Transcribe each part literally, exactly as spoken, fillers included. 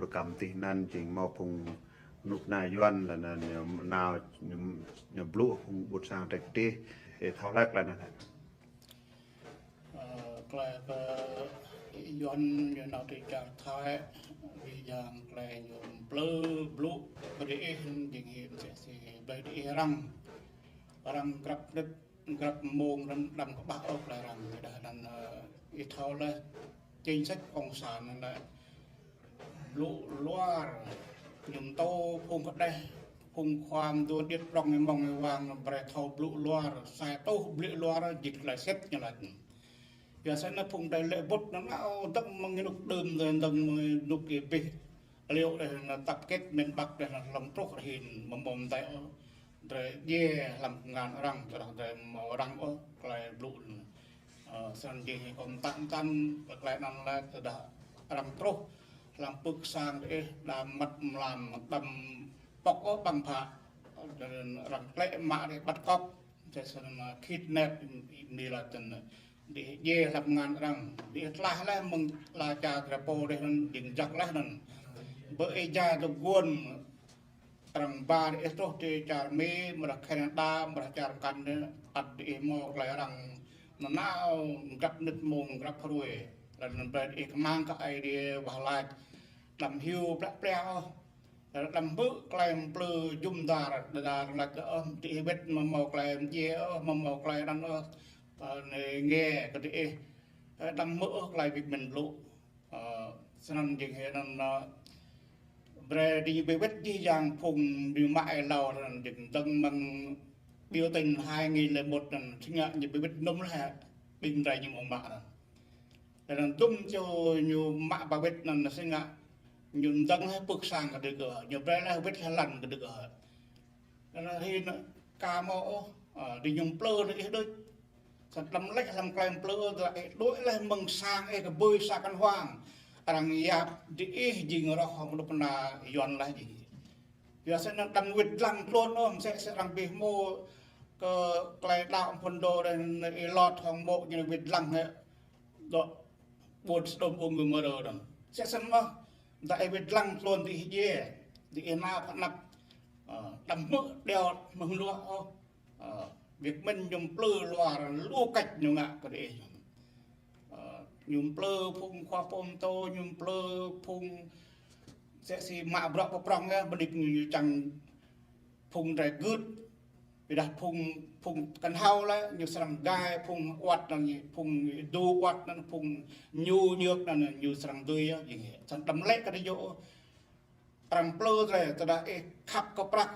Rơkăm tih anŭn jing hmâo phung rơnŭk rơnua Yuan lĕ anŭn ñu nao ñu, ñu blŭ phung ƀuôn sang tĕk tih, ih thâo laih tơlơi anŭn hă? Ơ, tơlơi kơ Yuan ñu nao tui čar Thái, ƀing yang tơlơi ñu plư blŭ kơ diih jing hĭ msĕ si ƀơi diih arăng. Arăng grăp mơnit, grăp mông anŭn đăm kơƀah ôh tơlơi arăng. Ƀiădah anŭn, ơ, ih thâo laih, chính sách cộng sản anŭn lĕ blŭ luar, ñu pơtô phung kơđeh, phung khua mơduôn điêt prŏng ih mơ̆ng ih wang brơi thâo blŭ luar, sa rơtuh blŭ luar, jing tơlơi sĭt ñu laĭ. Biasanya phung đơi lĕ bŭt anŭn nao dơ̆ng mơ̆ng rơnŭk đưm, dơ̆ng mơ̆ng rơnŭk ih abih. Liu dêh anŭn tap kĕt miền Bắc dêh anŭn hlŏng truh rơhin mơ̆ng mơ̆ng tơdơi ôh. Drơi djai hlăm kơngan arăng, tơdah drơi hmâo arăng ôh, tơlơi blŭ anŭn. Ơ, snăn jing hĭ kơ mơtam mơtam, tơlơi anŭn lĕ tơdah arăng truh hlăm pưk sang diih, đăm măt mlam, đăm pŏk ôh ƀăng bha. Arăng tlĕ mă diih bắt cóc, tơdah snăn kidnap, mơ̆ng laĭ tơnăn. Diih djai hlăm kơngan arăng, diih tlaih laih mơ̆ng ala čar drơi pô dêh anŭn, jing jak laih anŭn. Ƀơi ih jai tơguan, arăng ba diih truh tui čar Mi, mơ̆ng Canada, mơ̆ng čar mơkăn dêh, ăt diih hmâo tơlơi arăng nanao grăp mơnit mông grăp hruê. Lĕ anŭn brơi diih kơmang kơ Aê Diê wah lač, đăm hyu plĕ plĕ ôh. Đăm hmư̆ tơlơi plư jum dar, dar lač ôh, diih wĭt amâo hmâo tơlơi mdjiê ôh, amâo hmâo tơlơi anŭn ôh. Ơ, anai ngă kơ diih, ơ, đăm hmư̆ ôh tơlơi wĭt mĭn blŭ. Ơ, snăn jing hĭ anŭn, ơ, brơi diñu ƀu wĭt jih jang phung ñu mă êlâo anŭn jing dơ̆ng mơ̆ng biểu tình hai nghìn lẻ một anŭn, si ngă ñu ƀu wĭt nŭm laih, ƀing drơi ñu mă anŭn. Lĕ anŭn dŭm čô ñu mă ba wĭt anŭn si ngă ñu dơ̆ng laih pưk sang kơđi kơ, ñu brơi laih wĭt laih lăn kơđi kơ. Lĕ anŭn hĭ anŭn ka hmâo ôh, ơ, diñu plư anŭn ih đôč. Snăn đăm laĭ hlăm tơlơi plư, tơdah ih đuaĭ laih mơ̆ng sang ih kơ ƀơi sa kăn huang, arăng yap diih jing roh hŏng rơnŭk rơnua Yuan laih jing. Biasanya đăm wĭt dlăng tluôn ôh, msĕ si arăng ƀu hmâo kơ tơlơi đaŏ phŭn dô dêh, ih lŏt hŏng mô̆ ñu wĭt dlăng hĕ dŏ ƀuôn Sôđôm ung Gômôrơ dơ̆ng. Msĕ snăn mơ̆n, tơdah ih wĭt dlăng tluôn diih djai, diih nao pơ anăp, ơ, đăm hmư̆ đeo mơ̆ng luă ôh. Ơ, Việt Minh ñu plư luar lu cách ñu ngă kơ diih. Ơ, ñu plư phung khua pô mtô, ñu plư phung msĕ si mă bruă pơprŏng yơh, ƀơi anăp ñu čang phung drơi gưt. Ƀiădah phung, phung kơnhâo lĕ, ñu srăng gai, phung awăt anŭn, phung dŏ awăt anŭn, phung ñu nhơk anŭn, ñu srăng dưi yơh, jing hĭ. Snăn đăm laĭ kơ diñu ôh. Arăng plư drơi, tơdah ih khăp kơ prăk,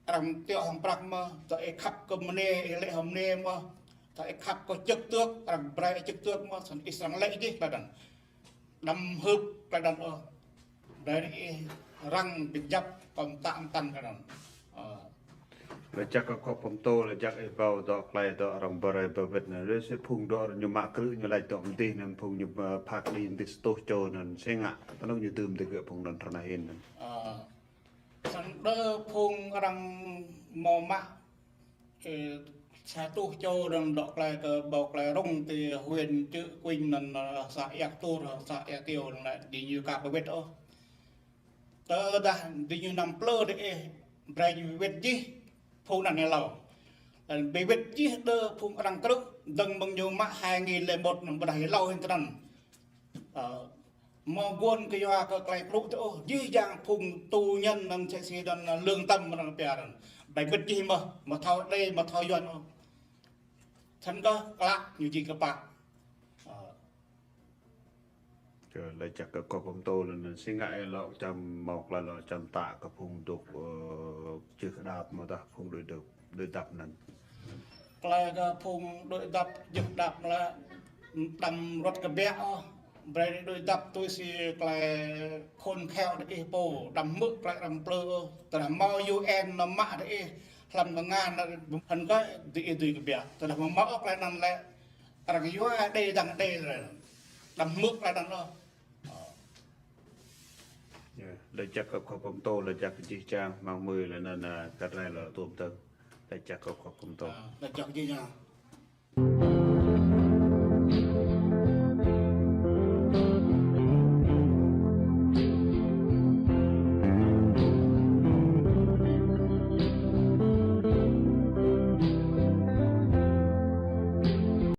arăng tiŏ hŏng prăk mơ̆n, tơdah ih khăp kơ mơnê, ih laĭ hŏng mơnê mơ̆n, tơdah ih khăp kơ chức tước, arăng brơi ih chức tước mơ̆n, snăn ih srăng laĭ jih tơlơi anŭn. Đăm hưp tơlơi anŭn ôh. Brơi ih răng ƀu djăp kơ mơtam mơtam tơlơi anŭn. Ơ. Laĭ jak kơ khua pơtô, laĭ jak ih ƀuh dŏ tơlơi dŏ arăng brơi ba wĭt anŭn. Rơsĭ phung dŏ ñu mă krư̆ ñu laĭ dŏ mơdih anŭn phung ñu, ơ, phak đĭ mơdih sa rơtuh čô anŭn si ngă. Tơnŭn ñu dưm dơ̆ng kơ phung anŭn rơnŭk rơnua Yuan anŭn. Ơ. Snăn đơ phung arăng hmâo mă, ơ, sa rơtuh čô anŭn dŏ tơlơi kơ ƀâo tơlơi rŭng ti huyện Cư Kuin anŭn, ơ, xã Ea Tur, xã Ea Tiêu anŭn lĕ diñu ka ba wĭt ôh. Tơdah diñu năm plư diih, brơi ñu wĭt jih phung anŭn êlâo. Lĕ ba wĭt jih đơ phung arăng krư̆, dơ̆ng mơ̆ng ñu mă hai nghìn lẻ một anŭn ƀiădah êlâo hĭn tơnăn. Ơ, hmâo guôn kơ yua kơ tơlơi krư̆ tơ ôh, jih jang phung tù nhân anŭn msĕ si anŭn lương tâm anŭn pia anŭn. Ba wĭt jih mơ̆n, hmâo thâo Êđê, hmâo thâo Yuan ôh. Snăn kơ klă ñu jing kơpă. Ơ. Kơ laĭ jak kơ khua pơtô lĕ anŭn si ngă ih lŏ čăm hmâo tơlơi lŏ čăm tă kơ phung dŏ, ơ, čư̆ đăp mơ̆ dah phung đuaĭ dăp, đuaĭ dăp anŭn. Tơlơi kơ phung đuaĭ dăp čư̆ đăp lĕ đăm ruăt kơbiă ôh. Brơi đuaĭ dăp tui si tơlơi khôn khéo diih pô, đăm hmư̆ tơlơi arăng plư ôh. Tơdah hmâo U N anŭn mă diih hlăm kơngan anŭn hơnơ̆ng kơ diih dưi kơbiă. Tơdah hmâo ôh tơlơi anŭn lĕ arăng yua đei dăng đei lĕ. Đăm hmư̆ tơlơi anŭn ôh. Ơ. Yơh, laĭ jak kơ khua pơtô, laĭ jak kơ jih jang, mơ̆ng mơi lĕ anŭn, ơ, kơ tơlơi lŏ tôm tơ̆ng. Laĭ jak kơ khua pơtô. Ơ, laĭ jak jih jang.